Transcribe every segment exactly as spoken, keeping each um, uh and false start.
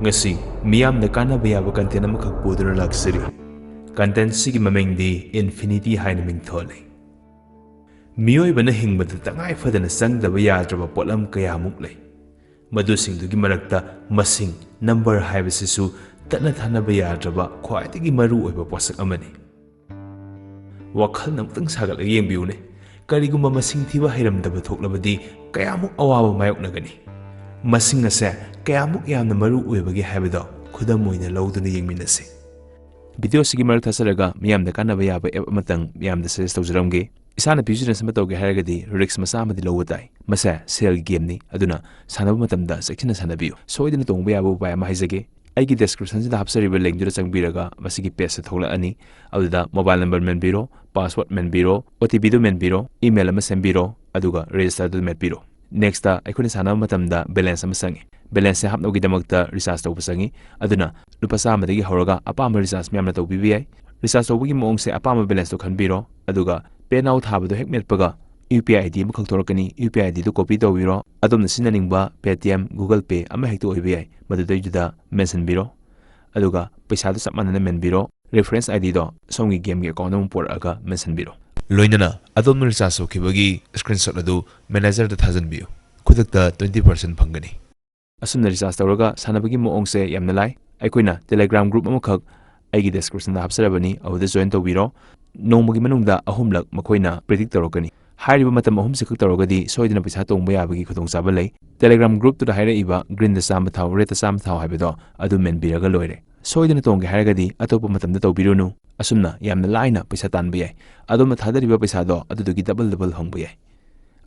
ꯉꯁꯤ ꯃꯤꯌꯥꯝꯗ ꯀꯥꯟꯅꯕ ꯌꯥꯕ content ꯑꯃꯈꯛ ꯄꯨꯗꯨꯅ ꯂꯥꯛꯆꯔꯤ꯫ Content ꯁꯤꯒꯤ ꯃꯃꯤꯡꯗꯤ Infinity ꯍꯥꯏꯅ ꯃꯤꯡꯊꯣꯜꯂꯤ꯫ ꯃꯤꯑꯣꯏꯕꯅ ꯍꯤꯡꯕꯗ ꯇꯉꯥꯏ ꯐꯗꯅ ꯆꯪꯗꯕ ꯌꯥꯗ꯭ꯔꯕ ꯄꯣꯠꯂꯝ ꯀꯌꯥꯃꯨꯛ ꯂꯩ꯫ ꯃꯗꯨꯁꯤꯡꯗꯨꯒꯤ ꯃꯔꯛꯇ ꯃꯁꯤꯡ, number ꯍꯥꯏꯕꯁꯤꯁꯨ ꯇꯠꯅ ꯊꯥꯅꯕ ꯌꯥꯗ꯭ꯔꯕ ꯈ꯭ꯋꯥꯏꯗꯒꯤ ꯃꯔꯨ ꯑꯣꯏꯕ ꯄꯣꯠꯁꯛ ꯑꯃꯅꯤ꯫ ꯋꯥꯈꯜ ꯑꯃꯨꯛꯇꯪ ꯁꯥꯒꯠꯂꯒ ꯌꯦꯡꯕꯤꯌꯨꯅꯦ꯫ ꯀꯔꯤꯒꯨꯝꯕ ꯃꯁꯤꯡ ꯊꯤꯕ ꯍꯩꯔꯝꯗꯕ ꯊꯣꯛꯂꯕꯗꯤ ꯀꯌꯥꯃꯨꯛ ꯑꯋꯥꯕ ꯃꯥꯌꯣꯛꯅꯒꯅꯤ? ꯃꯁꯤꯡ ꯑꯁꯦ ꯀꯌꯥꯃꯨꯛ ꯌꯥꯝꯅ ꯃꯔꯨ ꯑꯣꯏꯕꯒꯦ ꯍꯥꯏꯕꯗꯣ ꯈꯨꯗꯝ ꯑꯣꯏꯅ ꯂꯧꯗꯨꯅ ꯌꯦꯡꯃꯤꯟꯅꯁꯤ꯫ Video ꯁꯤꯒꯤ ꯃꯔꯛ ꯊꯠꯆꯔꯒ ꯃꯤꯌꯥꯝꯗ ꯀꯥꯟꯅꯕ ꯌꯥꯕ app ꯑꯃꯇꯪ ꯃꯤꯌꯥꯝꯗ suggest ꯇꯧꯖꯔꯝꯒꯦ꯫ ꯏꯁꯥꯅ business ꯑꯃ ꯇꯧꯒꯦ ꯍꯥꯏꯔꯒꯗꯤ risk ꯃꯆꯥ ꯑꯃꯗꯤ ꯂꯧꯕ ꯇꯥꯏ꯫ ꯃꯁꯦ ꯁꯦꯜꯒꯤ game ꯅꯤ, ꯑꯗꯨꯅ ꯁꯥꯟꯅꯕ ꯃꯇꯝꯗ ꯆꯦꯛꯁꯤꯟꯅ ꯁꯥꯟꯅꯕꯤꯌꯨ꯫ ꯁꯣꯏꯗꯅ ꯇꯣꯡꯕ ꯌꯥꯕ ꯎꯄꯥꯏ ꯑꯃ ꯍꯥꯏꯖꯒꯦ꯫ ꯑꯩꯒꯤ description ꯁꯤꯗ ꯍꯥꯞꯆꯔꯤꯕ link ꯗꯨꯗ ꯆꯪꯕꯤꯔꯒ ꯃꯁꯤꯒꯤ page ꯁꯦ ꯊꯣꯛꯂꯛꯑꯅꯤ꯫ ꯑꯗꯨꯗ mobile number ꯃꯦꯟꯕꯤꯔꯣ, password ꯃꯦꯟꯕꯤꯔꯣ, OTP ꯗꯨ ꯃꯦꯟꯕꯤꯔꯣ, email ꯑꯃ ꯁꯦꯝꯕꯤꯔꯣ, ꯑꯗꯨꯒ register ꯗꯨ ꯃꯦꯠꯄꯤꯔꯣ꯫ Next ꯇ ꯑꯩꯈꯣꯏꯅ ꯁꯥꯟꯅꯕ ꯃꯇꯝꯗ balance ꯑꯃ ꯆꯪꯉꯤ꯫ Balance ꯁꯦ ꯍꯥꯞꯅꯕꯒꯤꯗꯃꯛꯇ recharge ꯇꯧꯕ ꯆꯪꯉꯤ꯫ ꯑꯗꯨꯅ ꯂꯨꯄꯥ ꯆꯥꯝꯃꯗꯒꯤ ꯍꯧꯔꯒ ꯑꯄꯥꯝꯕ recharge ꯃꯌꯥꯝꯅ ꯇꯧꯕꯤꯕ ꯌꯥꯏ꯫ Recharge ꯇꯧꯕꯒꯤ ꯃꯑꯣꯡꯁꯦ ꯑꯄꯥꯝꯕ balance ꯇꯣ ꯈꯟꯕꯤꯔꯣ, ꯑꯗꯨꯒ pay now ꯊꯥꯕꯗꯣ ꯍꯦꯛ ꯃꯦꯠꯄꯒ UPI ID ꯑꯃꯈꯛ ꯊꯣꯛꯂꯛꯀꯅꯤ꯫ UPI ID ꯗꯨ copy ꯇꯧꯕꯤꯔꯣ꯫ ꯑꯗꯣꯝꯅ ꯁꯤꯖꯤꯟꯅꯅꯤꯡꯕ Paytm, Google Pay ꯑꯃ ꯍꯦꯛꯇ ꯑꯣꯏꯕ ꯌꯥꯏ, ꯃꯗꯨꯗꯩꯗꯨꯗ ꯃꯦꯟꯁꯤꯟꯕꯤꯔꯣ꯫ ꯑꯗꯨꯒ ꯄꯩꯁꯥꯗꯨ ꯆꯞ ꯃꯥꯟꯅꯅ ꯃꯦꯟꯕꯤꯔꯣ꯫ Reference ID ꯗꯣ ꯁꯣꯝꯒꯤ game ꯒꯤ account ꯑꯃ ꯄꯨꯔꯛꯑꯒ ꯃꯦꯟꯁꯤꯟꯕꯤꯔꯣ꯫ ꯂꯣꯏꯅꯅ ꯑꯗꯣꯝꯅ recharge ꯇꯧꯈꯤꯕꯒꯤ screenshot ꯑꯗꯨ manager ꯗ ꯊꯥꯖꯤꯟꯕꯤꯌꯨ꯫ ꯈꯨꯗꯛꯇ twenty percent ꯐꯪꯒꯅꯤ꯫ ꯑꯁꯨꯝꯅ recharge ꯇꯧꯔꯒ ꯁꯥꯟꯅꯕꯒꯤ ꯃꯑꯣꯡꯁꯦ ꯌꯥꯝꯅ ꯂꯥꯏ꯫ ꯑꯩꯈꯣꯏꯅ Telegram group ꯑꯃꯈꯛ ꯑꯩꯒꯤ description ꯗ ꯍꯥꯞꯆꯔꯕꯅꯤ, ꯑꯗꯨꯗ join ꯇꯧꯕꯤꯔꯣ꯫ ꯅꯣꯡꯃꯒꯤ ꯃꯅꯨꯡꯗ ꯑꯍꯨꯝꯂꯛ ꯃꯈꯣꯏꯅ predict ꯇꯧꯔꯛꯀꯅꯤ꯫ ꯍꯥꯏꯔꯤꯕ ꯃꯇꯝ ꯑꯍꯨꯝꯁꯤ ꯈꯛ ꯇꯧꯔꯒꯗꯤ ꯁꯣꯏꯗꯅ ꯄꯩꯁꯥ ꯇꯣꯡꯕ ꯌꯥꯕꯒꯤ ꯈꯨꯗꯣꯡꯆꯥꯕ ꯂꯩ꯫ Telegram group ꯇꯨꯗ ꯍꯥꯏꯔꯛꯏꯕ green ꯗ ꯆꯥꯝꯃ ꯊꯥꯎ, red ꯇ ꯆꯥꯝꯃ ꯊꯥꯎ ꯍꯥꯏꯕꯗꯣ ꯑꯗꯨ ꯃꯦꯟꯕꯤꯔꯒ ꯂꯣꯏꯔꯦ꯫ ꯁꯣꯏꯗꯅ ꯇꯣꯡꯒꯦ ꯍꯥꯏꯔꯒꯗꯤ ꯑꯇꯣꯞꯄ ꯃꯇꯝꯗ ꯇꯧꯕꯤꯔꯨꯅꯨ꯫ ꯑꯁꯨꯝꯅ ꯌꯥꯝꯅ ꯂꯥꯏꯅ ꯄꯩꯁꯥ ꯇꯥꯟꯕ ꯌꯥꯏ꯫ ꯑꯗꯣꯝꯅ ꯊꯥꯗꯔꯤꯕ ꯄꯩꯁꯥꯗꯣ ꯑꯗꯨꯗꯒꯤ double double ꯐꯪꯕ ꯌꯥꯏ꯫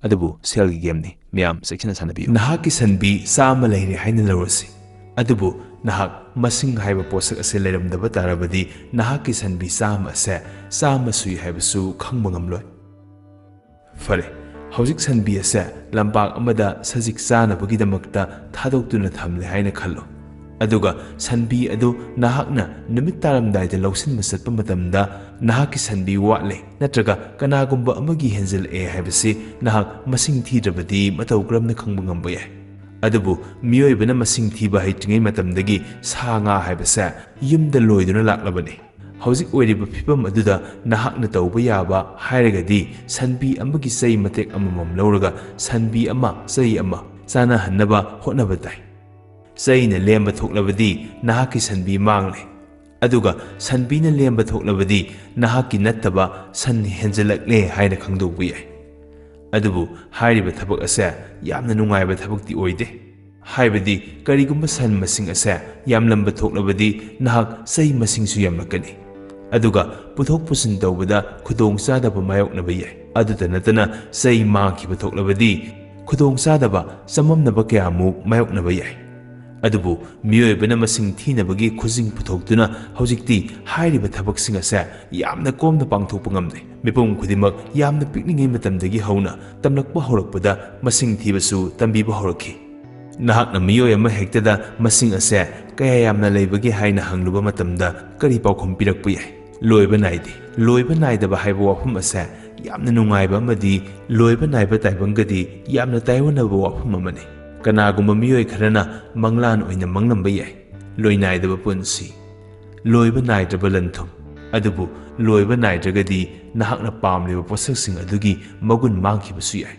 ꯑꯗꯨꯕꯨ ꯁꯦꯜꯒꯤ game ꯅꯤ, ꯃꯌꯥꯝ ꯆꯦꯛꯁꯤꯟꯅ ꯁꯥꯟꯅꯕꯤꯌꯨ꯫ ꯅꯍꯥꯛꯀꯤ ꯁꯟꯕꯤ ꯆꯥꯝꯃ ꯂꯩꯔꯦ ꯍꯥꯏꯅ ꯂꯧꯔꯁꯤ, ꯑꯗꯨꯕꯨ ꯅꯍꯥꯛ ꯃꯁꯤꯡ ꯍꯥꯏꯕ ꯄꯣꯠꯁꯛ ꯑꯁꯦ ꯂꯩꯔꯝꯗꯕ ꯇꯥꯔꯕꯗꯤ ꯅꯍꯥꯛꯀꯤ ꯁꯟꯕꯤ ꯆꯥꯝꯃ ꯑꯁꯦ ꯆꯥꯝꯃ ꯁꯨꯏ ꯍꯥꯏꯕꯁꯨ ꯈꯪꯕ ꯉꯝꯂꯣꯏ꯫ ꯐꯔꯦ, ꯍꯧꯖꯤꯛ ꯁꯟꯕꯤ ꯑꯁꯦ ꯂꯝꯄꯥꯛ ꯑꯃꯗ ꯁꯖꯤꯛ ꯆꯥꯅꯕꯒꯤꯗꯃꯛꯇ ꯊꯥꯗꯣꯛꯇꯨꯅ ꯊꯝꯂꯦ ꯍꯥꯏꯅ ꯈꯜꯂꯣ꯫ ꯑꯗꯨꯒ ꯁꯟꯕꯤ ꯑꯗꯨ ꯅꯍꯥꯛꯅ ꯅꯨꯃꯤꯠ ꯇꯥꯔꯝꯗꯥꯏꯗ ꯂꯧꯁꯤꯟꯕ ꯆꯠꯄ ꯃꯇꯝꯗ ꯅꯍꯥꯛꯀꯤ ꯁꯟꯕꯤ ꯋꯥꯠꯂꯦ ꯅꯠꯇ꯭ꯔꯒ ꯀꯅꯥꯒꯨꯝꯕ ꯑꯃꯒꯤ ꯍꯦꯟꯖꯤꯜꯂꯛꯑꯦ ꯍꯥꯏꯕꯁꯤ ꯅꯍꯥꯛ ꯃꯁꯤꯡ ꯊꯤꯗ꯭ꯔꯕꯗꯤ ꯃꯇꯧ ꯀꯔꯝꯅ ꯈꯪꯕ ꯉꯝꯕ ꯌꯥꯏ? ꯑꯗꯨꯕꯨ ꯃꯤꯑꯣꯏꯕꯅ ꯃꯁꯤꯡ ꯊꯤꯕ ꯍꯩꯇ꯭ꯔꯤꯉꯩ ꯃꯇꯝꯗꯒꯤ ꯁꯥ ꯉꯥ ꯍꯥꯏꯕꯁꯦ ꯌꯨꯝꯗ ꯂꯣꯏꯗꯨꯅ ꯂꯥꯛꯂꯕꯅꯤ꯫ ꯍꯧꯖꯤꯛ ꯑꯣꯏꯔꯤꯕ ꯐꯤꯕꯝ ꯑꯗꯨꯗ ꯅꯍꯥꯛꯅ ꯇꯧꯕ ꯌꯥꯕ ꯍꯥꯏꯔꯒꯗꯤ ꯁꯟꯕꯤ ꯑꯃꯒꯤ ꯆꯩ ꯃꯇꯦꯛ ꯑꯃꯃꯝ ꯂꯧꯔꯒ ꯁꯟꯕꯤ ꯑꯃ ꯆꯩ ꯑꯃ ꯆꯥꯅꯍꯟꯅꯕ ꯍꯣꯠꯅꯕ ꯇꯥꯏ꯫ ꯆꯩꯅ ꯂꯦꯝꯕ ꯊꯣꯛꯂꯕꯗꯤ ꯅꯍꯥꯛꯀꯤ ꯁꯟꯕꯤ ꯃꯥꯡꯂꯦ꯫ ꯑꯗꯨꯒ ꯁꯟꯕꯤꯅ ꯂꯦꯝꯕ ꯊꯣꯛꯂꯕꯗꯤ ꯅꯍꯥꯛꯀꯤ ꯅꯠꯇꯕ ꯁꯟ ꯍꯦꯟꯖꯜꯂꯛꯂꯦ ꯍꯥꯏꯅ ꯈꯪꯗꯣꯛꯄ ꯌꯥꯏ꯫ ꯑꯗꯨꯕꯨ ꯍꯥꯏꯔꯤꯕ ꯊꯕꯛ ꯑꯁꯦ ꯌꯥꯝꯅ ꯅꯨꯡꯉꯥꯏꯕ ꯊꯕꯛꯇꯤ ꯑꯣꯏꯗꯦ꯫ ꯍꯥꯏꯕꯗꯤ ꯀꯔꯤꯒꯨꯝꯕ ꯁꯟ ꯃꯁꯤꯡ ꯑꯁꯦ ꯌꯥꯝꯂꯝꯕ ꯊꯣꯛꯂꯕꯗꯤ ꯅꯍꯥꯛ ꯆꯩ ꯃꯁꯤꯡꯁꯨ ꯌꯥꯝꯂꯛꯀꯅꯤ꯫ ꯑꯗꯨꯒ ꯄꯨꯊꯣꯛ ꯄꯨꯁꯤꯟ ꯇꯧꯕꯗ ꯈꯨꯗꯣꯡꯆꯥꯗꯕ ꯃꯥꯌꯣꯛꯅꯕ ꯌꯥꯏ꯫ ꯑꯗꯨꯇ ꯅꯠꯇꯅ ꯆꯩ ꯃꯥꯡꯈꯤꯕ ꯊꯣꯛꯂꯕꯗꯤ ꯈꯨꯗꯣꯡꯆꯥꯗꯕ ꯆꯃꯝꯅꯕ ꯀꯌꯥꯃꯨꯛ ꯃꯥꯌꯣꯛꯅꯕ ꯌꯥꯏ꯫ ꯑꯗꯨꯕꯨ ꯃꯤꯑꯣꯏꯕꯅ ꯃꯁꯤꯡ ꯊꯤꯅꯕꯒꯤ ꯈꯨꯖꯤꯡ ꯄꯨꯊꯣꯛꯇꯨꯅ ꯍꯧꯖꯤꯛꯇꯤ ꯍꯥꯏꯔꯤꯕ ꯊꯕꯛꯁꯤꯡ ꯑꯁꯦ ꯌꯥꯝꯅ ꯀꯣꯝꯅ ꯄꯥꯡꯊꯣꯛꯄ ꯉꯝꯂꯦ꯫ ꯃꯤꯄꯨꯝ ꯈꯨꯗꯤꯡꯃꯛ ꯌꯥꯝꯅ ꯄꯤꯛꯂꯤꯉꯩ ꯃꯇꯝꯗꯒꯤ ꯍꯧꯅ ꯇꯝꯂꯛꯄ ꯍꯧꯔꯛꯄꯗ ꯃꯁꯤꯡ ꯊꯤꯕꯁꯨ ꯇꯝꯕꯤꯕ ꯍꯧꯔꯛꯈꯤ꯫ ꯅꯍꯥꯛꯅ ꯃꯤꯑꯣꯏ ꯑꯃ ꯍꯦꯛꯇꯗ ꯃꯁꯤꯡ ꯑꯁꯦ ꯀꯌꯥ ꯌꯥꯝꯅ ꯂꯩꯕꯒꯦ ꯍꯥꯏꯅ ꯍꯪꯂꯨꯕ ꯃꯇꯝꯗ ꯀꯔꯤ ꯄꯥꯎꯈꯨꯝ ꯄꯤꯔꯛꯄ ꯌꯥꯏ? ꯂꯣꯏꯕ ꯅꯥꯏꯗꯦ꯫ ꯂꯣꯏꯕ ꯅꯥꯏꯗꯕ ꯍꯥꯏꯕ ꯋꯥꯐꯝ ꯑꯁꯦ ꯌꯥꯝꯅ ꯅꯨꯡꯉꯥꯏꯕ ꯑꯃꯗꯤ ꯂꯣꯏꯕ ꯅꯥꯏꯕ ꯇꯥꯏꯕꯪꯒꯗꯤ ꯌꯥꯝꯅ ꯇꯥꯏꯑꯣꯟꯅꯕ ꯋꯥꯐꯝ ꯑꯃꯅꯤ꯫ ꯀꯅꯥꯒꯨꯝꯕ ꯃꯤꯑꯣꯏ ꯈꯔꯅ ꯃꯪꯂꯥꯟ ꯑꯣꯏꯅ ꯃꯪꯂꯝꯕ ꯌꯥꯏ, ꯂꯣꯏꯅꯥꯏꯗꯕ ꯄꯨꯟꯁꯤ꯫ ꯂꯣꯏꯕ ꯅꯥꯏꯗ꯭ꯔꯕ ꯂꯟ-ꯊꯨꯝ꯫ ꯑꯗꯨꯕꯨ ꯂꯣꯏꯕ ꯅꯥꯏꯗ꯭ꯔꯒꯗꯤ ꯅꯍꯥꯛꯅ ꯄꯥꯝꯂꯤꯕ ꯄꯣꯠꯁꯛꯁꯤꯡ ꯑꯗꯨꯒꯤ ꯃꯒꯨꯟ ꯃꯥꯡꯈꯤꯕꯁꯨ ꯌꯥꯏ꯫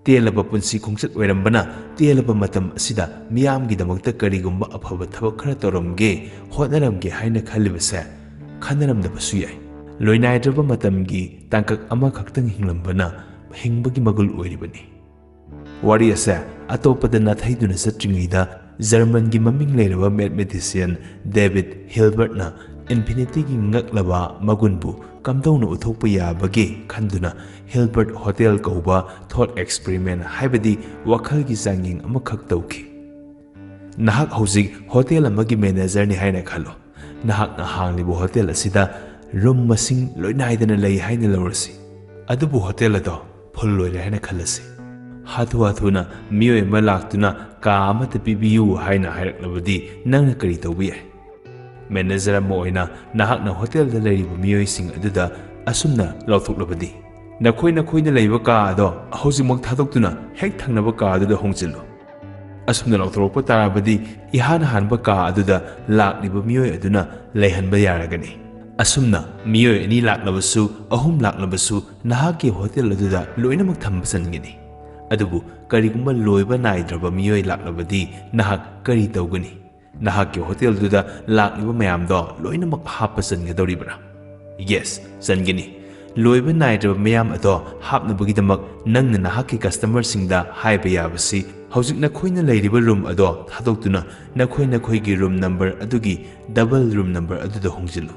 ꯇꯦꯜꯂꯕ ꯄꯨꯟꯁꯤ ꯈꯣꯡꯆꯠ ꯑꯣꯏꯔꯝꯕꯅ ꯇꯦꯜꯂꯕ ꯃꯇꯝ ꯑꯁꯤꯗ ꯃꯤꯌꯥꯝꯒꯤꯗꯃꯛꯇ ꯀꯔꯤꯒꯨꯝꯕ ꯑꯐꯕ ꯊꯕꯛ ꯈꯔ ꯇꯧꯔꯝꯒꯦ, ꯍꯣꯠꯅꯔꯝꯒꯦ ꯍꯥꯏꯅ ꯈꯜꯂꯤꯕꯁꯦ ꯈꯟꯅꯔꯝꯗꯕꯁꯨ ꯌꯥꯏ꯫ ꯂꯣꯏꯅꯥꯏꯗ꯭ꯔꯕ ꯃꯇꯝꯒꯤ ꯇꯥꯡꯀꯛ ꯑꯃꯈꯛꯇꯪ ꯍꯤꯡꯂꯝꯕꯅ ꯍꯤꯡꯕꯒꯤ ꯃꯒꯨꯜ ꯑꯣꯏꯔꯤꯕꯅꯤ꯫ ꯋꯥꯔꯤ ꯑꯁꯦ ꯑꯇꯣꯞꯄꯗ ꯅꯥꯊꯩꯗꯨꯅ ꯆꯠꯇ꯭ꯔꯤꯉꯩꯗ ꯖꯔꯃꯟꯒꯤ ꯃꯃꯤꯡ ꯂꯩꯔꯕ ꯃꯦꯊꯃꯦꯇꯤꯁꯤꯌꯟ ꯗꯦꯕꯤꯠ ꯍꯤꯜꯕꯔꯠꯅ ꯏꯟꯐꯤꯅꯤꯇꯤꯒꯤ ꯉꯛꯂꯕ ꯃꯒꯨꯟꯕꯨ ꯀꯝꯗꯧꯅ ꯎꯠꯊꯣꯛꯄ ꯌꯥꯕꯒꯦ ꯈꯟꯗꯨꯅ ꯍꯤꯜꯕꯔꯠ ꯍꯣꯇꯦꯜ ꯀꯧꯕ ꯊꯣꯠ ꯑꯦꯛꯁꯄꯔꯤꯃꯦꯟ ꯍꯥꯏꯕꯗꯤ ꯋꯥꯈꯜꯒꯤ ꯆꯥꯡꯌꯦꯡ ꯑꯃꯈꯛ ꯇꯧꯈꯤ꯫ ꯅꯍꯥꯛ ꯍꯧꯖꯤꯛ ꯍꯣꯇꯦꯜ ꯑꯃꯒꯤ ꯃꯦꯅꯦꯖꯔꯅꯤ ꯍꯥꯏꯅ ꯈꯜꯂꯣ꯫ ꯅꯍꯥꯛꯅ ꯍꯥꯡꯂꯤꯕ ꯍꯣꯇꯦꯜ ꯑꯁꯤꯗ ꯔꯨꯝ ꯃꯁꯤꯡ ꯂꯣꯏꯅꯥꯏꯗꯅ ꯂꯩ ꯍꯥꯏꯅ ꯂꯧꯔꯁꯤ꯫ ꯑꯗꯨꯕꯨ ꯍꯣꯇꯦꯜ ꯑꯗꯣ ꯐꯨꯜ ꯑꯣꯏꯔꯦ ꯍꯥꯏꯅ ꯈꯜꯂꯁꯤ꯫ ꯍꯥꯊꯨ ꯍꯥꯊꯨꯅ ꯃꯤꯑꯣꯏ ꯑꯃ ꯂꯥꯛꯇꯨꯅ "ꯀꯥ ꯑꯃꯠꯇ ꯄꯤꯕꯤꯌꯨ" ꯍꯥꯏꯅ ꯍꯥꯏꯔꯛꯂꯕꯗꯤ ꯅꯪꯅ ꯀꯔꯤ ꯇꯧꯕ ꯌꯥꯏ? ꯃꯦꯅꯦꯖꯔ ꯑꯃ ꯑꯣꯏꯅ ꯅꯍꯥꯛꯅ ꯍꯣꯇꯦꯜꯗ ꯂꯩꯔꯤꯕ ꯃꯤꯑꯣꯏꯁꯤꯡ ꯑꯗꯨꯗ ꯑꯁꯨꯝꯅ ꯂꯥꯎꯊꯣꯛꯂꯕꯗꯤ, "ꯅꯈꯣꯏ ꯅꯈꯣꯏꯅ ꯂꯩꯕ ꯀꯥ ꯑꯗꯣ ꯍꯧꯖꯤꯛꯃꯛ ꯊꯥꯗꯣꯛꯇꯨꯅ ꯍꯦꯛ ꯊꯪꯅꯕ ꯀꯥ ꯑꯗꯨꯗ ꯍꯣꯡꯖꯤꯜꯂꯨ"꯫ ꯑꯁꯨꯝꯅ ꯂꯧꯊꯣꯔꯛꯄ ꯇꯥꯔꯕꯗꯤ ꯏꯍꯥꯟ ꯍꯥꯟꯕ ꯀꯥ ꯑꯗꯨꯗ ꯂꯥꯛꯂꯤꯕ ꯃꯤꯑꯣꯏ ꯑꯗꯨꯅ ꯂꯩꯍꯟꯕ ꯌꯥꯔꯒꯅꯤ꯫ ꯑꯁꯨꯝꯅ ꯃꯤꯑꯣꯏ ꯑꯅꯤ ꯂꯥꯛꯂꯕꯁꯨ, ꯑꯍꯨꯝ ꯂꯥꯛꯂꯕꯁꯨ, ꯅꯍꯥꯛꯀꯤ ꯍꯣꯇꯦꯜ ꯑꯗꯨꯗ ꯂꯣꯏꯅꯃꯛ ꯊꯝꯕ ꯆꯟꯒꯅꯤ꯫ ꯑꯗꯨꯕꯨ ꯀꯔꯤꯒꯨꯝꯕ ꯂꯣꯏꯕ ꯅꯥꯏꯗ꯭ꯔꯕ ꯃꯤꯑꯣꯏ ꯂꯥꯛꯂꯕꯗꯤ ꯅꯍꯥꯛ ꯀꯔꯤ ꯇꯧꯒꯅꯤ? ꯅꯍꯥꯛꯀꯤ ꯍꯣꯇꯦꯜꯗꯨꯗ ꯂꯥꯛꯂꯤꯕ ꯃꯌꯥꯝꯗꯣ ꯂꯣꯏꯅꯃꯛ ꯍꯥꯞꯄ ꯆꯟꯒꯗꯧꯔꯤꯕ꯭ꯔꯥ? ꯌꯦꯁ, ꯆꯟꯒꯅꯤ꯫ ꯂꯣꯏꯕ ꯅꯥꯏꯗ꯭ꯔꯕ ꯃꯌꯥꯝ ꯑꯗꯣ ꯍꯥꯞꯅꯕꯒꯤꯗꯃꯛ ꯅꯪꯅ ꯅꯍꯥꯛꯀꯤ ꯀꯁꯇꯃꯔꯁꯤꯡꯗ ꯍꯥꯏꯕ ꯌꯥꯕꯁꯤ, ꯍꯧꯖꯤꯛ ꯅꯈꯣꯏꯅ ꯂꯩꯔꯤꯕ ꯔꯨꯝ ꯑꯗꯣ ꯊꯥꯗꯣꯛꯇꯨꯅ ꯅꯈꯣꯏ ꯅꯈꯣꯏꯒꯤ ꯔꯨꯝ ꯅꯝꯕꯔ ꯑꯗꯨꯒꯤ ꯗꯕꯜ ꯔꯨꯝ ꯅꯝꯕꯔ ꯑꯗꯨꯗ ꯍꯣꯡꯖꯤꯜꯂꯨ꯫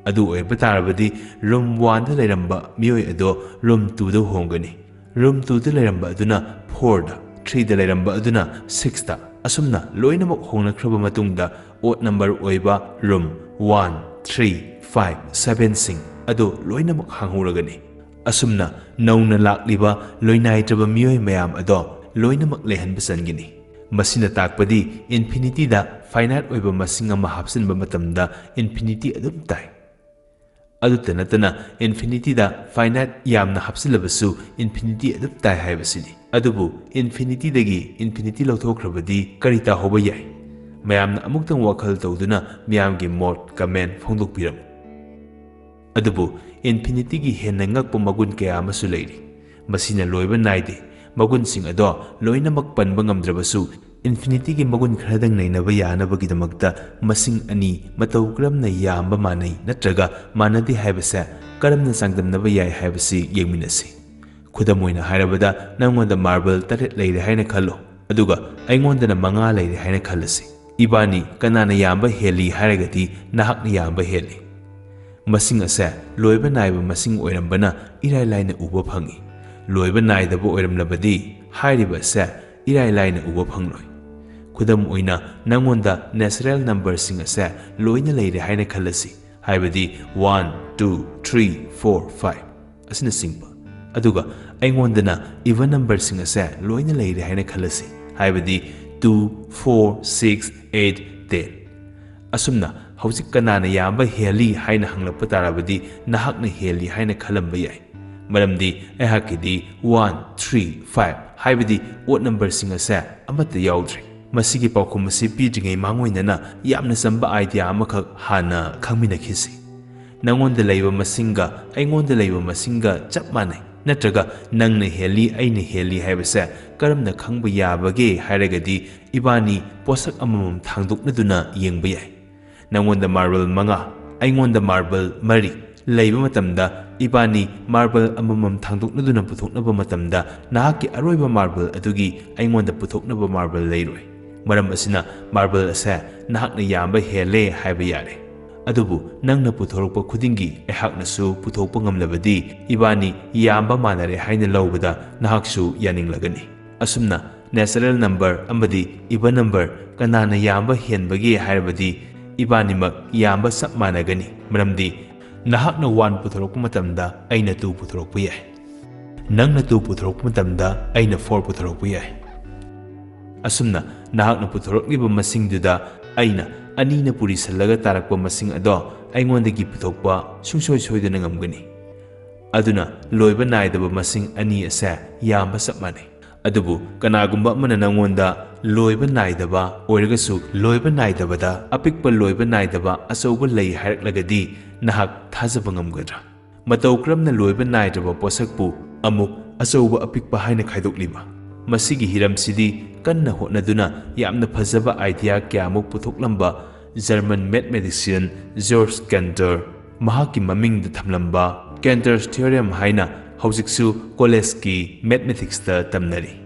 ꯑꯗꯨ ꯑꯣꯏꯕ ꯇꯥꯔꯕꯗꯤ ꯔꯨꯝ ꯋꯥꯟꯗ ꯂꯩꯔꯝꯕ ꯃꯤꯑꯣꯏ ꯑꯗꯣ ꯔꯨꯝ ꯇꯨꯗ ꯍꯣꯡꯒꯅꯤ꯫ ꯔꯨꯝ ꯇꯨꯗ ꯂꯩꯔꯝꯕ ꯑꯗꯨꯅ ꯐꯣꯔꯗ, ꯊ꯭ꯔꯤꯗ ꯂꯩꯔꯝꯕ ꯑꯗꯨꯅ ꯁꯤꯛꯁꯇ, ꯑꯁꯨꯝꯅ ꯂꯣꯏꯅꯃꯛ ꯍꯣꯡꯅꯈ꯭ꯔꯕ ꯃꯇꯨꯡꯗ ꯑꯣꯗ ꯅꯝꯕꯔ ꯑꯣꯏꯕ ꯔꯨꯝ ꯋꯥꯟ, ꯊ꯭ꯔꯤ, ꯐꯥꯏꯚ, ꯁꯚꯦꯟꯁꯤꯡ ꯑꯗꯨ ꯂꯣꯏꯅꯃꯛ ꯍꯥꯡꯍꯧꯔꯒꯅꯤ꯫ ꯑꯁꯨꯝꯅ ꯅꯧꯅ ꯂꯥꯛꯂꯤꯕ ꯂꯣꯏꯅꯥꯏꯗ꯭ꯔꯕ ꯃꯤꯑꯣꯏ ꯃꯌꯥꯝ ꯑꯗꯣ ꯂꯣꯏꯅꯃꯛ ꯂꯩꯍꯟꯕ ꯆꯟꯒꯅꯤ꯫ ꯃꯁꯤꯅ ꯇꯥꯛꯄꯗꯤ ꯏꯟꯐꯤꯅꯤꯇꯤꯗ ꯐꯥꯏꯅꯥꯏꯠ ꯑꯣꯏꯕ ꯃꯁꯤꯡ ꯑꯃ ꯍꯥꯞꯆꯤꯟꯕ ꯃꯇꯝꯗ ꯏꯟꯐꯤꯅꯤꯇꯤ ꯑꯗꯨꯝ ꯇꯥꯏ꯫ ꯑꯗꯨꯇ ꯅꯠꯇꯅ ꯏꯟꯐꯤꯅꯤꯇꯤꯗ ꯐꯥꯏꯅꯥꯏꯠ ꯌꯥꯝꯅ ꯍꯥꯞꯆꯤꯜꯂꯕꯁꯨ ꯏꯟꯐꯤꯅꯤꯇꯤ ꯑꯗꯨꯝ ꯇꯥꯏ ꯍꯥꯏꯕꯁꯤꯅꯤ꯫ ꯑꯗꯨꯕꯨ ꯏꯟꯐꯤꯅꯤꯇꯤꯗꯒꯤ ꯏꯟꯐꯤꯅꯤꯇꯤ ꯂꯧꯊꯣꯛꯈ꯭ꯔꯕꯗꯤ ꯀꯔꯤ ꯇꯥꯍꯧꯕ ꯌꯥꯏ? ꯃꯌꯥꯝꯅ ꯑꯃꯨꯛꯇꯪ ꯋꯥꯈꯜ ꯇꯧꯗꯨꯅ ꯃꯤꯌꯥꯝꯒꯤ ꯃꯣꯠ, ꯀꯃꯦꯟ ꯐꯣꯡꯗꯣꯛꯄꯤꯔꯝꯃꯨ꯫ ꯑꯗꯨꯕꯨ ꯏꯟꯐꯤꯅꯤꯇꯤꯒꯤ ꯍꯦꯟꯅ ꯉꯛꯄ ꯃꯒꯨꯟ ꯀꯌꯥ ꯑꯃꯁꯨ ꯂꯩꯔꯤ꯫ ꯃꯁꯤꯅ ꯂꯣꯏꯕ ꯅꯥꯏꯗꯦ꯫ ꯃꯒꯨꯟꯁꯤꯡ ꯑꯗꯣ ꯂꯣꯏꯅꯃꯛ ꯄꯟꯕ ꯉꯝꯗ꯭ꯔꯕꯁꯨ, ꯏꯟꯐꯤꯅꯤꯇꯤꯒꯤ ꯃꯒꯨꯟ ꯈꯔꯗꯪ ꯅꯩꯅꯕ ꯌꯥꯅꯕꯒꯤꯗꯃꯛꯇ ꯃꯁꯤꯡ ꯑꯅꯤ ꯃꯇꯧ ꯀꯔꯝꯅ ꯌꯥꯝꯕ ꯃꯥꯟꯅꯩ ꯅꯠꯇ꯭ꯔꯒ ꯃꯥꯟꯅꯗꯦ ꯍꯥꯏꯕꯁꯦ ꯀꯔꯝꯅ ꯆꯥꯡꯗꯝꯅꯕ ꯌꯥꯏ ꯍꯥꯏꯕꯁꯤ ꯌꯦꯡꯃꯤꯟꯅꯁꯤ꯫ ꯈꯨꯗꯝ ꯑꯣꯏꯅ ꯍꯥꯏꯔꯕꯗ, ꯅꯪꯉꯣꯟꯗ ꯃꯥꯔꯕꯜ ꯇꯔꯦꯠ ꯂꯩꯔꯦ ꯍꯥꯏꯅ ꯈꯜꯂꯣ, ꯑꯗꯨꯒ ꯑꯩꯉꯣꯟꯗꯅ ꯃꯉꯥ ꯂꯩꯔꯦ ꯍꯥꯏꯅ ꯈꯜꯂꯁꯤ꯫ ꯏꯕꯥꯅꯤ ꯀꯅꯥꯅ ꯌꯥꯝꯕ ꯍꯦꯜꯂꯤ ꯍꯥꯏꯔꯒꯗꯤ ꯅꯍꯥꯛꯅ ꯌꯥꯝꯕ ꯍꯦꯜꯂꯤ꯫ ꯃꯁꯤꯡ ꯑꯁꯦ ꯂꯣꯏꯕ ꯅꯥꯏꯕ ꯃꯁꯤꯡ ꯑꯣꯏꯔꯝꯕꯅ ꯏꯔꯥꯏ ꯂꯥꯏꯅ ꯎꯕ ꯐꯪꯏ꯫ ꯂꯣꯏꯕ ꯅꯥꯏꯗꯕ ꯑꯣꯏꯔꯝꯂꯕꯗꯤ ꯍꯥꯏꯔꯤꯕ ꯑꯁꯦ ꯏꯔꯥꯏ ꯂꯥꯏꯅ ꯎꯕ ꯐꯪꯂꯣꯏ꯫ ꯈꯨꯗꯝ ꯑꯣꯏꯅ, ꯅꯪꯉꯣꯟꯗ ꯅꯦꯆꯔꯦꯜ ꯅꯝꯕꯔꯁꯤꯡ ꯑꯁꯦ ꯂꯣꯏꯅ ꯂꯩꯔꯦ ꯍꯥꯏꯅ ꯈꯜꯂꯁꯤ, ꯍꯥꯏꯕꯗꯤ one, two, three, four, five ꯑꯁꯤꯅꯆꯤꯡꯕ꯫ ꯑꯗꯨꯒ ꯑꯩꯉꯣꯟꯗꯅ ꯏꯚꯟ ꯅꯝꯕꯔꯁꯤꯡ ꯑꯁꯦ ꯂꯣꯏꯅ ꯂꯩꯔꯦ ꯍꯥꯏꯅ ꯈꯜꯂꯁꯤ, ꯍꯥꯏꯕꯗꯤ two, four, six, eight, ten. ꯑꯁꯨꯝꯅ ꯍꯧꯖꯤꯛ ꯀꯅꯥꯅ ꯌꯥꯝꯕ ꯍꯦꯜꯂꯤ ꯍꯥꯏꯅ ꯍꯪꯂꯛꯄ ꯇꯥꯔꯕꯗꯤ ꯅꯍꯥꯛꯅ ꯍꯦꯜꯂꯤ ꯍꯥꯏꯅ ꯈꯜꯂꯝꯕ ꯌꯥꯏ, ꯃꯔꯝꯗꯤ ꯑꯩꯍꯥꯛꯀꯤꯗꯤ ꯋꯥꯟ, ꯊ꯭ꯔꯤ, ꯐꯥꯏꯚ ꯍꯥꯏꯕꯗꯤ odd numberꯁꯤꯡ ꯑꯁꯦ ꯑꯃꯠꯇ ꯌꯥꯎꯗ꯭ꯔꯦ꯫ ꯃꯁꯤꯒꯤ ꯄꯥꯎꯈꯨꯝ ꯑꯁꯤ ꯄꯤꯗ꯭ꯔꯤꯉꯩ ꯃꯥꯡꯑꯣꯏꯅꯅ ꯌꯥꯝꯅ ꯆꯝꯕ idea ꯑꯃꯈꯛ ꯍꯥꯟꯅ ꯈꯪꯃꯤꯟꯅꯈꯤꯁꯤ꯫ ꯅꯉꯣꯟꯗ ꯂꯩꯕ ꯃꯁꯤꯡꯒ ꯑꯩꯉꯣꯟꯗ ꯂꯩꯕ ꯃꯁꯤꯡꯒ ꯆꯞ ꯃꯥꯟꯅꯩ, ꯅꯠꯇ꯭ꯔꯒ ꯅꯪꯅ ꯍꯦꯜꯂꯤ, ꯑꯩꯅ ꯍꯦꯜꯂꯤ ꯍꯥꯏꯕꯁꯦ ꯀꯔꯝꯅ ꯈꯪꯕ ꯌꯥꯕꯒꯦ ꯍꯥꯏꯔꯒꯗꯤ, ꯏꯕꯥꯅꯤ ꯄꯣꯠꯁꯛ ꯑꯃꯃꯝ ꯊꯥꯡꯗꯣꯛꯅꯗꯨꯅ ꯌꯦꯡꯕ ꯌꯥꯏ꯫ ꯅꯉꯣꯟꯗ marble ꯃꯉꯥ, ꯑꯩꯉꯣꯟꯗ marble ꯃꯔꯤ ꯂꯩꯕ ꯃꯇꯝꯗ, ꯏꯕꯥꯅꯤ marble ꯑꯃꯃꯝ ꯊꯥꯡꯗꯣꯛꯅꯗꯨꯅ ꯄꯨꯊꯣꯛꯅꯕ ꯃꯇꯝꯗ, ꯅꯍꯥꯛꯀꯤ ꯑꯔꯣꯏꯕ marble ꯑꯗꯨꯒꯤ ꯑꯩꯉꯣꯟꯗ ꯄꯨꯊꯣꯛꯅꯕ marble ꯂꯩꯔꯣꯏ꯫ ꯃꯔꯝ ꯑꯁꯤꯅ, marble ꯑꯁꯦ ꯅꯍꯥꯛꯅ ꯌꯥꯝꯕ ꯍꯦꯜꯂꯦ ꯍꯥꯏꯕ ꯌꯥꯔꯦ꯫ ꯑꯗꯨꯕꯨ ꯅꯪꯅ ꯄꯨꯊꯣꯔꯛꯄ ꯈꯨꯗꯤꯡꯒꯤ ꯑꯩꯍꯥꯛꯅꯁꯨ ꯄꯨꯊꯣꯛꯄ ꯉꯝꯂꯕꯗꯤ, ꯏꯕꯥꯅꯤ ꯌꯥꯝꯕ ꯃꯥꯟꯅꯔꯦ ꯍꯥꯏꯅ ꯂꯧꯕꯗ ꯅꯍꯥꯛꯁꯨ ꯌꯥꯅꯤꯡꯂꯒꯅꯤ꯫ ꯑꯁꯨꯝꯅ natural number ꯑꯃꯗꯤ even number ꯀꯅꯥꯅ ꯌꯥꯝꯕ ꯍꯦꯟꯕꯒꯦ ꯍꯥꯏꯔꯕꯗꯤ, ꯏꯕꯥꯅꯤꯃꯛ ꯌꯥꯝꯕ ꯆꯞ ꯃꯥꯟꯅꯒꯅꯤ, ꯃꯔꯝꯗꯤ ꯅꯍꯥꯛꯅ one ꯄꯨꯊꯣꯔꯛꯄ ꯃꯇꯝꯗ ꯑꯩꯅ two ꯄꯨꯊꯣꯔꯛꯄ ꯌꯥꯏ, ꯅꯪꯅ two ꯄꯨꯊꯣꯔꯛꯄ ꯃꯇꯝꯗ ꯑꯩꯅ four ꯄꯨꯊꯣꯔꯛꯄ ꯌꯥꯏ꯫ ꯑꯁꯨꯝꯅ ꯅꯍꯥꯛꯅ ꯄꯨꯊꯣꯔꯛꯂꯤꯕ ꯃꯁꯤꯡꯗꯨꯗ ꯑꯩꯅ ꯑꯅꯤꯅ ꯄꯨꯔꯤꯁꯜꯂꯒ ꯇꯥꯔꯛꯄ ꯃꯁꯤꯡ ꯑꯗꯣ ꯑꯩꯉꯣꯟꯗꯒꯤ ꯄꯨꯊꯣꯛꯄ ꯁꯨꯡꯁꯣꯏ ꯁꯣꯏꯗꯅ ꯉꯝꯒꯅꯤ꯫ ꯑꯗꯨꯅ ꯂꯣꯏꯕ ꯅꯥꯏꯗꯕ ꯃꯁꯤꯡ ꯑꯅꯤ ꯑꯁꯦ ꯌꯥꯝꯕ ꯆꯞ ꯃꯥꯟꯅꯩ꯫ ꯑꯗꯨꯕꯨ ꯀꯅꯥꯒꯨꯝꯕ ꯑꯃꯅ ꯅꯉꯣꯟꯗ ꯂꯣꯏꯕ ꯅꯥꯏꯗꯕ ꯑꯣꯏꯔꯒꯁꯨ ꯂꯣꯏꯕ ꯅꯥꯏꯗꯕꯗ ꯑꯄꯤꯛꯄ ꯂꯣꯏꯕ ꯅꯥꯏꯗꯕ ꯑꯆꯧꯕ ꯂꯩ ꯍꯥꯏꯔꯛꯂꯒꯗꯤ ꯅꯍꯥꯛ ꯊꯥꯖꯕ ꯉꯝꯒꯗ꯭ꯔꯥ? ꯃꯇꯧ ꯀꯔꯝꯅ ꯂꯣꯏꯕ ꯅꯥꯏꯗ꯭ꯔꯕ ꯄꯣꯠꯁꯛꯄꯨ ꯑꯃꯨꯛ ꯑꯆꯧꯕ ꯑꯄꯤꯛꯄ ꯍꯥꯏꯅ ꯈꯥꯏꯗꯣꯛꯂꯤꯕ? ꯃꯁꯤꯒꯤ ꯍꯤꯔꯝꯁꯤꯗꯤ ꯀꯟꯅ ꯍꯣꯠꯅꯗꯨꯅ ꯌꯥꯝꯅ ꯐꯖꯕ idea ꯀꯌꯥꯃꯨꯛ ꯄꯨꯊꯣꯛꯂꯝꯕ German mathematician George Cantor, ꯃꯍꯥꯛꯀꯤ ꯃꯃꯤꯡꯗ ꯊꯝꯂꯝꯕ Cantor's theorem ꯍꯥꯏꯅ ꯍꯧꯖꯤꯛꯁꯨ ꯀꯣꯂꯦꯖꯀꯤ mathematicsꯇ ꯇꯝꯅꯔꯤ꯫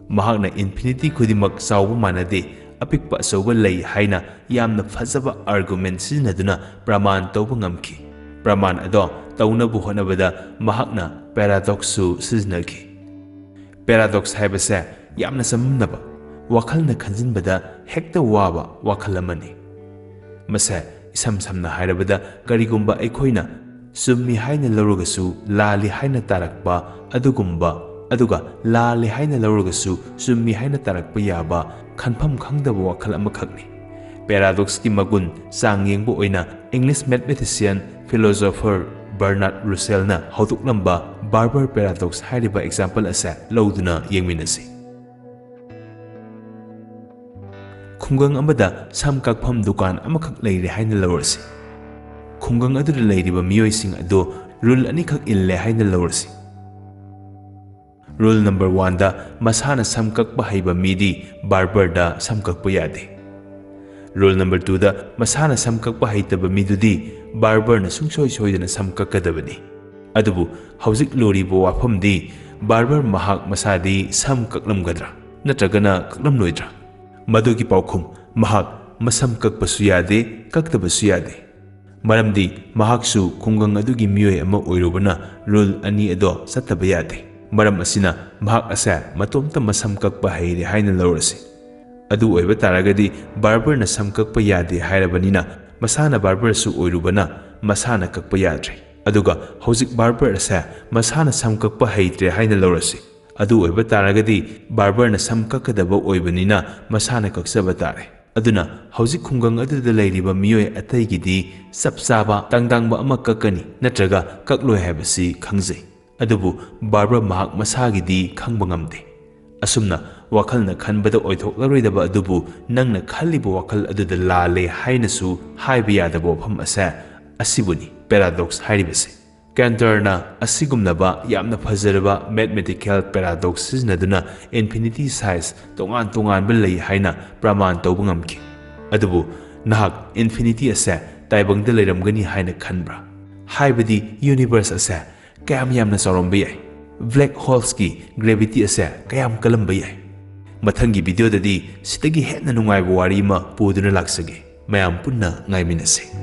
ꯃꯍꯥꯛꯅ infinity ꯈꯨꯗꯤꯡꯃꯛ ꯆꯥꯎꯕ ꯃꯥꯟꯅꯗꯦ, ꯑꯄꯤꯛꯄ ꯑꯆꯧꯕ ꯂꯩ ꯍꯥꯏꯅ ꯌꯥꯝꯅ ꯐꯖꯕ argument ꯁꯤꯖꯤꯟꯅꯗꯨꯅ ꯄ꯭ꯔꯃꯥꯟ ꯇꯧꯕ ꯉꯝꯈꯤ꯫ ꯄ꯭ꯔꯃꯥꯟ ꯑꯗꯣ ꯇꯧꯅꯕ ꯍꯣꯠꯅꯕꯗ ꯃꯍꯥꯛꯅ paradoxꯁꯨ ꯁꯤꯖꯤꯟꯅꯈꯤ꯫ Paradox ꯍꯥꯏꯕꯁꯦ ꯌꯥꯝꯅ ꯆꯃꯝꯅꯕ, ꯋꯥꯈꯜꯅ ꯈꯟꯖꯤꯟꯕꯗ ꯍꯦꯛꯇ ꯋꯥꯕ ꯋꯥꯈꯜ ꯑꯃꯅꯤ꯫ ꯃꯁꯦ ꯏꯁꯝ ꯁꯝꯅ ꯍꯥꯏꯔꯕꯗ, ꯀꯔꯤꯒꯨꯝꯕ ꯑꯩꯈꯣꯏꯅ ꯆꯨꯝꯃꯤ ꯍꯥꯏꯅ ꯂꯧꯔꯒꯁꯨ ꯂꯥꯜꯂꯤ ꯍꯥꯏꯅ ꯇꯥꯔꯛꯄ ꯑꯗꯨꯒꯨꯝꯕ, ꯑꯗꯨꯒ ꯂꯥꯜꯂꯤ ꯍꯥꯏꯅ ꯂꯧꯔꯒꯁꯨ ꯆꯨꯝꯃꯤ ꯍꯥꯏꯅ ꯇꯥꯔꯛꯄ ꯌꯥꯕ ꯈꯟꯐꯝ ꯈꯪꯗꯕ ꯋꯥꯈꯜ ꯑꯃꯈꯛꯅꯤ꯫ Paradoxꯀꯤ ꯃꯒꯨꯟ ꯆꯥꯡ ꯌꯦꯡꯕ ꯑꯣꯏꯅ English mathematician, philosopher ꯕꯔꯅꯥꯔꯗ ꯔꯨꯁꯦꯜꯅ ꯍꯧꯗꯣꯛꯂꯝꯕ ꯕꯥꯔꯕꯔ ꯄꯦꯔꯥꯗꯣꯛꯁ ꯍꯥꯏꯔꯤꯕ ꯑꯦꯛꯖꯥꯝꯄꯜ ꯑꯁꯦ ꯂꯧꯗꯨꯅ ꯌꯦꯡꯃꯤꯟꯅꯁꯤ꯫ ꯈꯨꯡꯒꯪ ꯑꯃꯗ ꯁꯝ ꯀꯛꯐꯝ ꯗꯨꯀꯥꯟ ꯑꯃꯈꯛ ꯂꯩꯔꯦ ꯍꯥꯏꯅ ꯂꯧꯔꯁꯤ꯫ ꯈꯨꯡꯒꯪ ꯑꯗꯨꯗ ꯂꯩꯔꯤꯕ ꯃꯤꯑꯣꯏꯁꯤꯡ ꯑꯗꯨ ꯔꯨꯜ ꯑꯅꯤꯈꯛ ꯏꯜꯂꯦ ꯍꯥꯏꯅ ꯂꯧꯔꯁꯤ꯫ ꯔꯨꯜ ꯅꯝꯕꯔ ꯋꯥꯟꯗ ꯃꯁꯥꯅ ꯁꯝ ꯀꯛꯄ ꯍꯩꯕ ꯃꯤꯗꯤ ꯕꯥꯔꯕꯔꯗ ꯁꯝ ꯀꯛꯄ ꯌꯥꯗꯦ꯫ ꯔꯨꯜ ꯅꯝꯕꯔ ꯇꯨꯗ ꯃꯁꯥꯅ ꯁꯝ ꯀꯛꯄ ꯍꯩꯇꯕ ꯃꯤꯗꯨꯗꯤ ꯕꯥꯔꯕꯔꯅ ꯁꯨꯡꯁꯣꯏ ꯁꯣꯏꯗꯅ ꯁꯝ ꯀꯛꯀꯗꯕꯅꯤ꯫ ꯑꯗꯨꯕꯨ ꯍꯧꯖꯤꯛ ꯂꯨꯔꯤꯕ ꯋꯥꯐꯝꯗꯤ ꯕꯥꯔꯕꯔ ꯃꯍꯥꯛ ꯃꯁꯥꯗꯤ ꯁꯝ ꯀꯛꯂꯝꯒꯗ꯭ꯔꯥ ꯅꯠꯇ꯭ꯔꯒꯅ ꯀꯛꯂꯝꯂꯣꯏꯗ꯭ꯔꯥ? ꯃꯗꯨꯒꯤ ꯄꯥꯎꯈꯨꯝ ꯃꯍꯥꯛ ꯃꯁꯝ ꯀꯛꯄꯁꯨ ꯌꯥꯗꯦ, ꯀꯛꯇꯕꯁꯨ ꯌꯥꯗꯦ꯫ ꯃꯔꯝꯗꯤ ꯃꯍꯥꯛꯁꯨ ꯈꯨꯡꯒꯪ ꯑꯗꯨꯒꯤ ꯃꯤꯑꯣꯏ ꯑꯃ ꯑꯣꯏꯔꯨꯕꯅ ꯔꯨꯜ ꯑꯅꯤ ꯑꯗꯣ ꯆꯠꯇꯕ ꯌꯥꯗꯦ꯫ ꯃꯔꯝ ꯑꯁꯤꯅ ꯃꯍꯥꯛ ꯑꯁꯦ ꯃꯇꯣꯝꯇ ꯃꯁꯝ ꯀꯛꯄ ꯍꯩꯔꯦ ꯍꯥꯏꯅ ꯂꯧꯔꯁꯤ꯫ ꯑꯗꯨ ꯑꯣꯏꯕ ꯇꯥꯔꯒꯗꯤ ꯕꯥꯔꯕꯔꯅ ꯁꯝ ꯀꯛꯄ ꯌꯥꯗꯦ ꯍꯥꯏꯔꯕꯅꯤꯅ ꯃꯁꯥꯅ ꯕꯥꯔꯕꯔꯁꯨ ꯑꯣꯏꯔꯨꯕꯅ ꯃꯁꯥꯅ ꯀꯛꯄ ꯌꯥꯗ꯭ꯔꯦ꯫ ꯑꯗꯨꯒ ꯍꯧꯖꯤꯛ ꯕꯥꯔꯕꯔ ꯑꯁꯦ ꯃꯁꯥꯅ ꯁꯝ ꯀꯛꯄ ꯍꯩꯇ꯭ꯔꯦ ꯍꯥꯏꯅ ꯂꯧꯔꯁꯤ꯫ ꯑꯗꯨ ꯑꯣꯏꯕ ꯇꯥꯔꯒꯗꯤ ꯕꯥꯔꯕꯔꯅ ꯁꯝ ꯀꯛꯀꯗꯕ ꯑꯣꯏꯕꯅꯤꯅ ꯃꯁꯥꯅ ꯀꯛꯆꯕ ꯇꯥꯔꯦ꯫ ꯑꯗꯨꯅ ꯍꯧꯖꯤꯛ ꯈꯨꯡꯒꯪ ꯑꯗꯨꯗ ꯂꯩꯔꯤꯕ ꯃꯤꯑꯣꯏ ꯑꯇꯩꯒꯤꯗꯤ ꯆꯞ ꯆꯥꯕ ꯇꯪꯗꯥꯡꯕ ꯑꯃ ꯀꯛꯀꯅꯤ ꯅꯠꯇ꯭ꯔꯒ ꯀꯛꯂꯣꯏ ꯍꯥꯏꯕꯁꯤ ꯈꯪꯖꯩ꯫ ꯑꯗꯨꯕꯨ ꯕꯥꯔꯕꯔ ꯃꯍꯥꯛ ꯃꯁꯥꯒꯤꯗꯤ ꯈꯪꯕ ꯉꯝꯗꯦ꯫ ꯑꯁꯨꯝꯅ ꯋꯥꯈꯜꯅ ꯈꯟꯕꯗ ꯑꯣꯏꯊꯣꯛꯂꯔꯣꯏꯗꯕ ꯑꯗꯨꯕꯨ ꯅꯪꯅ ꯈꯜꯂꯤꯕ ꯋꯥꯈꯜ ꯑꯗꯨꯗ ꯂꯥꯜꯂꯦ ꯍꯥꯏꯅꯁꯨ ꯍꯥꯏꯕ ꯌꯥꯗꯕ ꯋꯥꯐꯝ ꯑꯁꯦ ꯑꯁꯤꯕꯨꯅꯤ ꯄꯦꯔꯥꯗꯣꯛꯁ ꯍꯥꯏꯔꯤꯕꯁꯦ꯫ ꯀꯦꯟꯇꯔꯅ ꯑꯁꯤꯒꯨꯝꯂꯕ ꯌꯥꯝꯅ ꯐꯖꯔꯕ ꯃꯦꯊꯃꯦꯇꯤꯀꯦꯜ ꯄꯦꯔꯥꯗꯣꯛꯁ ꯁꯤꯖꯤꯟꯅꯗꯨꯅ ꯏꯟꯐꯤꯅꯤꯇꯤ ꯁꯥꯏꯖ ꯇꯣꯉꯥꯟ ꯇꯣꯉꯥꯟꯕ ꯂꯩ ꯍꯥꯏꯅ ꯄ꯭ꯔꯃꯥꯟ ꯇꯧꯕ ꯉꯝꯈꯤ꯫ ꯑꯗꯨꯕꯨ ꯅꯍꯥꯛ ꯏꯟꯐꯤꯅꯤꯇꯤ ꯑꯁꯦ ꯇꯥꯏꯕꯪꯗ ꯂꯩꯔꯝꯒꯅꯤ ꯍꯥꯏꯅ ꯈꯟꯕ꯭ꯔꯥ? ꯍꯥꯏꯕꯗꯤ ꯌꯨꯅꯤꯚꯔꯁ ꯑꯁꯦ ꯀꯌꯥꯝ ꯌꯥꯝꯅ ꯆꯥꯎꯔꯝꯕ ꯌꯥꯏ? ꯕ꯭ꯂꯦꯛ ꯍꯣꯜꯁꯀꯤ ꯒ꯭ꯔꯦꯚꯤꯇꯤ ꯑꯁꯦ ꯀꯌꯥꯝ ꯀꯜꯂꯝꯕ ꯌꯥꯏ? ꯃꯊꯪꯒꯤ ꯚꯤꯗꯤꯑꯣꯗꯗꯤ ꯁꯤꯗꯒꯤ ꯍꯦꯟꯅ ꯅꯨꯡꯉꯥꯏꯕ ꯋꯥꯔꯤ ꯑꯃ ꯄꯨꯗꯨꯅ ꯂꯥꯛꯆꯒꯦ꯫ ꯃꯌꯥꯝ ꯄꯨꯟꯅ ꯉꯥꯏꯃꯤꯟꯅꯁꯤ꯫